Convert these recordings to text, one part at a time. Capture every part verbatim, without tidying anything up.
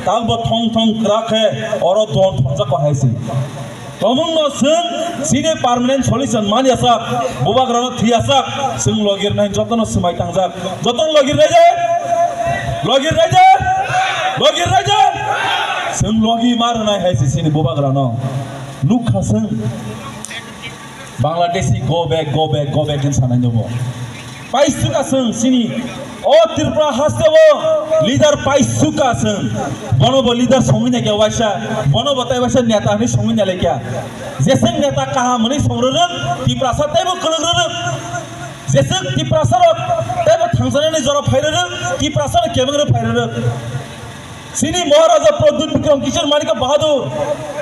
Talbo thong thong kra khe oro don thongjak ko hai se. Tomung no chwng chini permanent solution man yasak, bubagra no thi yasak, chwng logir nai joto no swmai tangjak, joto no logir nai je, logir nai je, logir nai je, chwng logi mar nai hai se chini bubagra no. Nukha chwng. Bangladeshi go back, go back, go back hin sanai nobo. Paisuka chwng chini o Tripura haste o leader paisuka chwng. Bono bo leader songwi naikha waisa, bono bo tai waisa neta hinwi songwi naikha. Jeswk neta kaham hinwi songrwrwk, Tiprasa teibo kwlwkrwrwk. Jeswk Tiprasa rok teibo thangsanani jora phairwrwk, Tiprasa rok kebengrwk phairwrwk. Chini Maharaja Pradyut Bikram Kishore Manikya Bahadur,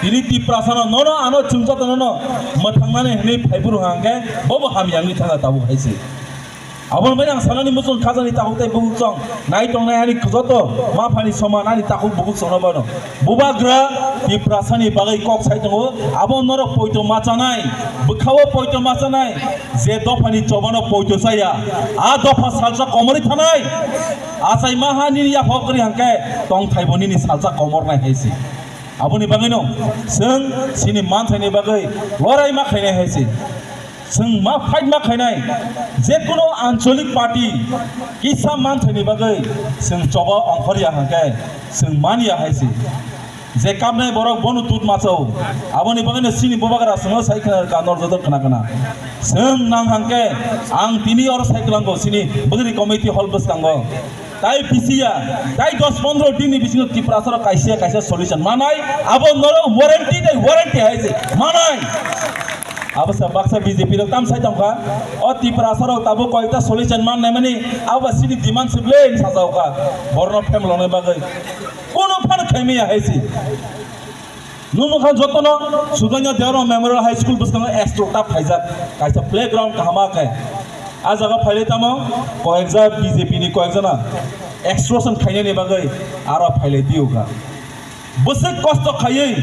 tini Tiprasano nono ano chwngsato nono mwthangnani hinwi phaiphuru hwnkhe bobo hamya wngwi thangkha tabuk hai se. Aboni bagwi ang sanani muchung khajani takhuk tei bukhuk chwng nai tongnai ani joto maphani soman ani takhuk bukhuk chwngno bono. Bubagra Tiprasani bagwi kok sai tongo, abo norok poito machanai, bwkhao poito machanai, je dophani chobano poito chaya, a dopha salsa komorwi thanai. Achai maha nini yaphok kwrwi hwnkhe tongthai bo nini salsa komor nai hai se. Aboni bagwino chwng chini manthaini bagwi lorai ma khainai hai se. Chwng ma fight ma khainai, jekunu ancholik party kisa manthaini bagwi chwng choba ongkhorya hwnkhe chwng manya hai se. Je kapnai borok bono tut machao. Aboni bagwino chini bubagra chwngno sai khna rwkha, nor joto khna khna. Chwng nang hangkhe ang tini oro sai kwlango chini bwgwri committee hall bwskango. Tai bisiya, tai dos pondro din ni bisingo Tiprasa rok kaisa kaisa solution manai, abo norok warranty tai warranty hai se manai. Abo sa baksa B J P rok tam sai tongkha, o Tiprasa rok tabuk koyekta solution mannai mani, abo ba chini demand se ble sajao kha, borno phemlongnai bagwi. Kono phano khaimaya hai se. Nung nukha jotono Sudonya Deorong Memorial High School bwskango extra ta phaijak, kaisa playground kaham khe. A jaga phailai tamo koyekja B J P ni koyekjana extortion khainani bagwi aro phailai diyo kha. Bwswk kosto khaiwi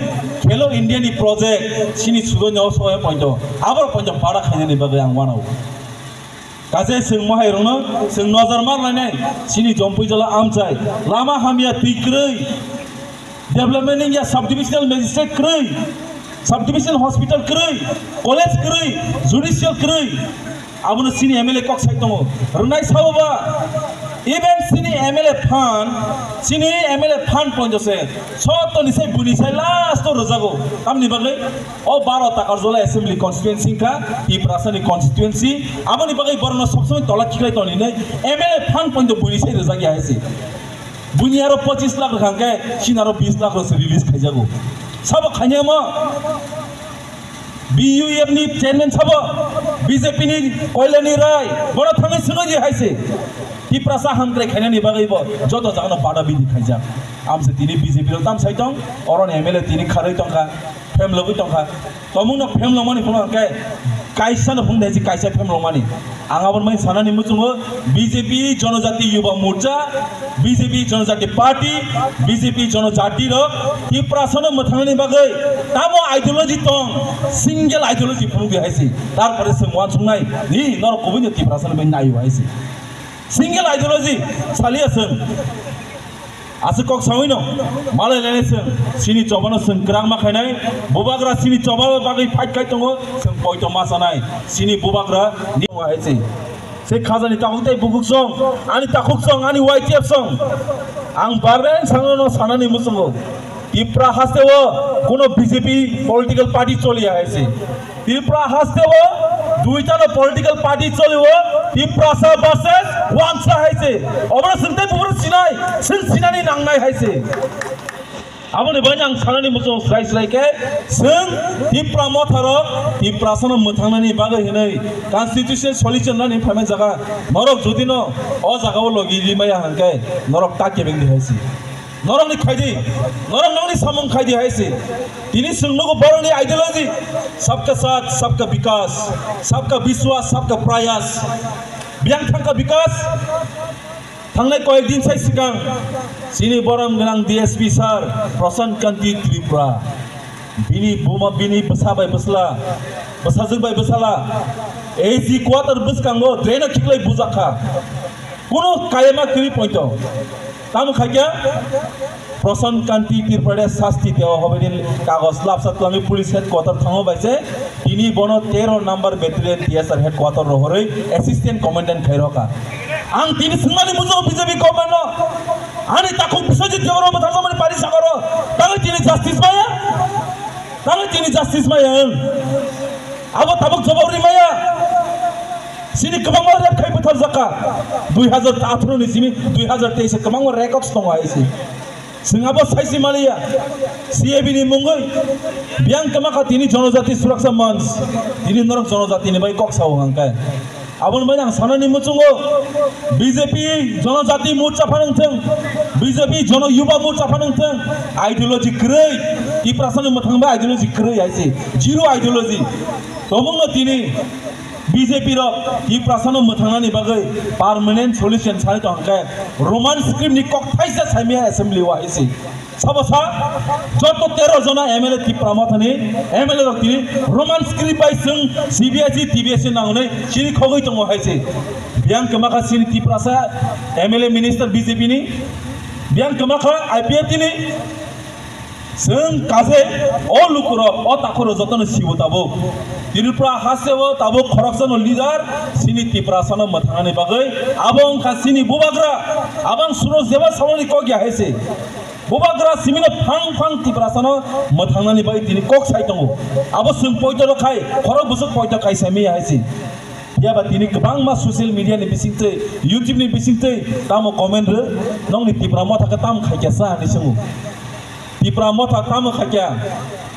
Khelo India ni project chini Sudonya o soya pointo, aboro pointo para khainani bagwi ang wanao. Kaje chwng mohai rokno chwng nozor mar lainai, chini Jompui jala amchai, lama hamya twi kwrwi, development wngya, subdivisional magistrate kwrwi, subdivisional hospital kwrwi, college kwrwi, judicial kwrwi, abono chini M L A kok sai tongo, rwnai sabo ba, even chini M L A fund, chini M L A fund ponjose, sotoni sai buni sai last o rwjago, tamni bagwi? O baro Takarjala Assembly Constituency wngkha Tiprasani constituency, aboni bagwi borokno sob somoi tola khiklai toni hinwi M L A fund pointo buini sai rwjak ya hai se. Buini aro pochis lakh rwkha hwnkhe chini aro bis lakh rok se release khaijago. Sabo khainai omo? B U F ni chairman sabo, B J P ni Koilani Rai, bono thangwi swngwi di hai se. Tiprasa hamkrai khainani bagwi bo joto jagano bada bidi khaijak. Amse tini B J P rok tam sai tong, oroni M L A tini kharwi tongkha. Phemlogwi tongkha. Tomungno phemlongmani phunukha khe kaisano phunukha, kaisa phemlongmani. Ang aboni mai sanani muchungo B J P Jonojati Yuba Morcha, B J P Jonojati Party, B J P Jonojati rok Tiprasano mwthangnani bagwi tamo ideology tong, single ideology phunukdi hai se. Tarpore chwng uansuknai, ni norok kubuino Tiprasano bai naio hai se. Single ideology saliya chwng. Aswk kok sawino malai lainai chwng, chini chobano chwng kwrang ma khainai, bubagra chini choba bagwi fight khai tongo, chwng poito ma chanai, chini bubagra ni hai se. Se khajani takhuk tei bukhuk song, ani takhuk song, ani Y T F song. Ang bareng sangno sanani muchungo. Tipra haste o kuno B J P political party choliya hai se. Tripura haste o duita no political party choli o, Tiprasa versus Wansa hai se. Obono chwng tei buphuru sinai, chwng sinani nangnai hai se. Aboni bagwi ang sanani muchung srai srai khe, chwng Tipra motha rok Tiprasa no mwthangnani bagwi hinwi constitutional solution nani phaimani jaga norok jodi no o jaga o logi rimaya hwnkhe norok ta kebeng di hai se. Norokni khaidi, norok nokni samung khaidi hai se. Tini chwng nugo borokni ideology, sabka saath, sabka bikas, sabka biswas, sabka prayas. Biyang thangka bikas. Thangnai koyek din sai sikang chini borom gwnang D S P sir Prashant Kanti Tripura. Bini buma, bini bwsa bai bwsla, bwsajwk bai bwsala A G quarter bwskango drain o khiklai bujakha. Kuno kayama kwrwi poito. Tamo khaikya? Prashant Kanti Tripura sasti teo hobidin kagos lapsa twlangwi police headquarter thango bai se tini bono tero number battalion T S R headquarter rohorwi assistant commandant khairokha. Ang tini swngmani muchungo B J P government no, ani takhuk Biswajit Debbarma bwtharjakmani pari sakaro tangwi tini justice maya? Tangwi tini justice maya ang? Abo tabuk jawab ri maya? Sini kwbangma rep khai bwtharjakha. Dui hazar atharo ni simi dui hazar teis kwbangma records tongo hai se. Swng abo saisi maliya. C A B ni mungwi biyang kwmakha tini Jonojati Suraksha Manch. Tini norok Jonojati ni bai kok sao hwnkhe. Aboni bai ang sanani muchungo B J P Jonojati Morcha phano wngthwng, B J P Jono Yuba Morcha phano wngthwng, ideology kwrwi, Tiprasani mwthang bai ideology kwrwi hai se, zero ideology. Tobokno tini B J P rok Tiprasano mwthangnani bagwi permanent solution sai tongkhe Roman script ni kok thaisa saimaya assembly o hai se. Sabo sa, joto tero jona M L A Tipra Mothani M L A rok tini Roman script bai chwng C B S E, T B S E nangnai chini khogwi tongo hai se. Biyang kwmakha chini Tiprasa M L A minister B J P ni, biyang kwmakha I P F T ni. Chwng kaje o lukurok, o takhurok jotono sibo tabuk. Tripura hasteo tabuk khoroksano leader chini Tiprasano mwthangnani bagwi. Abo wngkha chini bubagra, abang suro jeba saloni kok ya hai se. Bubagra simino phang phang Tiprasano mwthangnani bai tini kok sai tongo. Abo chwng poito rok khai, khorok bwswk poito khai sai miya hai se. Phiya ba tini kwbangma social media ni bisingtwi, YouTube ni bisingtwi tamo comment rw, nongni Tipra Motha khe tamo khaikya sa hinwi swngo. Tipra Motha tamo khaikya,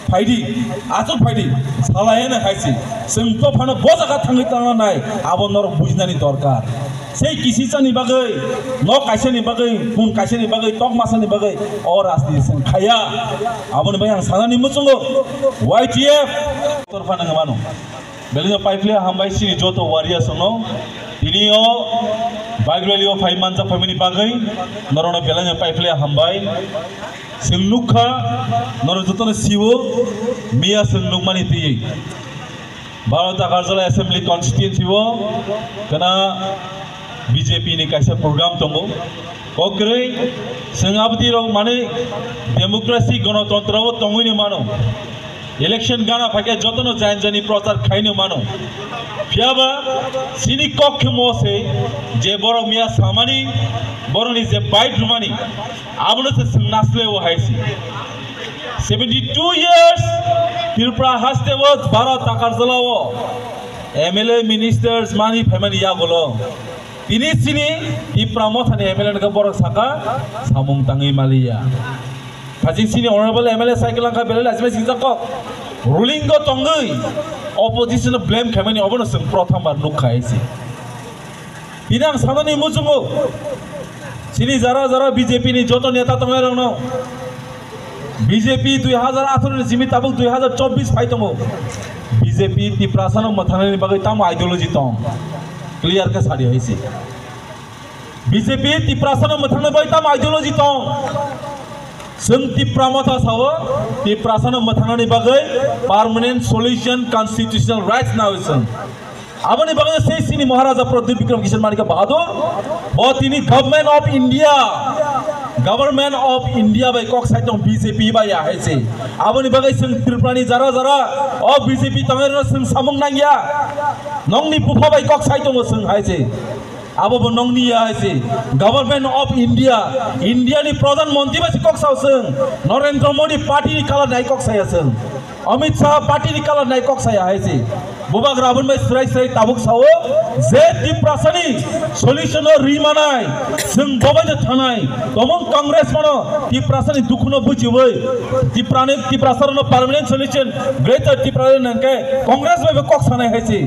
phaidi, aswk phaidi, salai hwnwi hai se. Chwng to phano bo jaga thangwi tangna nai, abo norok bujinani dorkar. Sei kisisani bagwi, nok kaisani bagwi, pun kaisani bagwi, tok masani bagwi, o rajniti chwng khaiya. Aboni bai ang sanani muchungo, Y T F, tor phano mano. Belai no paiphle hambai chini joto warriors no. Tini o bike rally o phai manjak phaimani bagwi norokno belai no paiphle hambai. Chwng nukha, norok jotono siwo, miya chwng nukmani twiwi. Bharat Agartala Assembly Constituency o kana B J P ni kaisa program tongo. Kokrwi, chwng aboni rok manwi democracy, gonotontro o tongwi ni mano. Election gana phaikhe jotono jain jani prochar khaino mano. Phiyaba chini kok khe mo se je borok miya samani, borokni je bait rwmani, abono se chwng nasleo hai se. Seventy two years Tripura haste o Bharat Agartala o M L A ministers mani phaimani yagulo. Tini chini Tipra Mothani M L A no borok saka samung tangwi maliya. Thajing chini honorable M L A cycle langkha belai lachimai singjak kok. Ruling o tongwi opposition no blame khaimani obono chwng prothom bar nukha hai se. Tini ang sanani muchungo chini jara jara B J P ni joto neta tongnai rokno B J P dui hazar atharo ni simi tabuk dui hazar chobbish phai tongo. B J P Tiprasano mwthangnani bagwi tamo ideology tong? Clear khe sadi hai se. B J P Tiprasano mwthangna bagwi tamo ideology tong? Chwng Tipra Motha sao, Tiprasano mwthangnani bagwi permanent solution, constitutional rights nawi chwng. Aboni bagwi se chini Maharaja Pradyut Bikram Kishore Manikya Bahadur, bo tini Government of India, Government of India bai kok sai tong B J P bai ya hai se. Aboni bagwi chwng Tripura ni jara jara o B J P tongnai rok chwng samung nangya. Nongni bupha bai kok sai tongo chwng hai se. Abo bo nongni ya hai se. Government of India, India ni Pradhan Mantri bai se kok sao chwng. Narendra Modi party ni colour nai kok saya chwng. Amit Shah party ni colour nai kok saya hai se. Bubagra aboni bai srai srai tabuk sao je Tiprasani solution o ri manai, chwng bobai de thanai. Tomong Congress mano Tiprasani dukhuno bujiwi Tiprani, Tiprasarano permanent solution Greater Tipraland nangkhe Congress bai bo kok sanai hai se.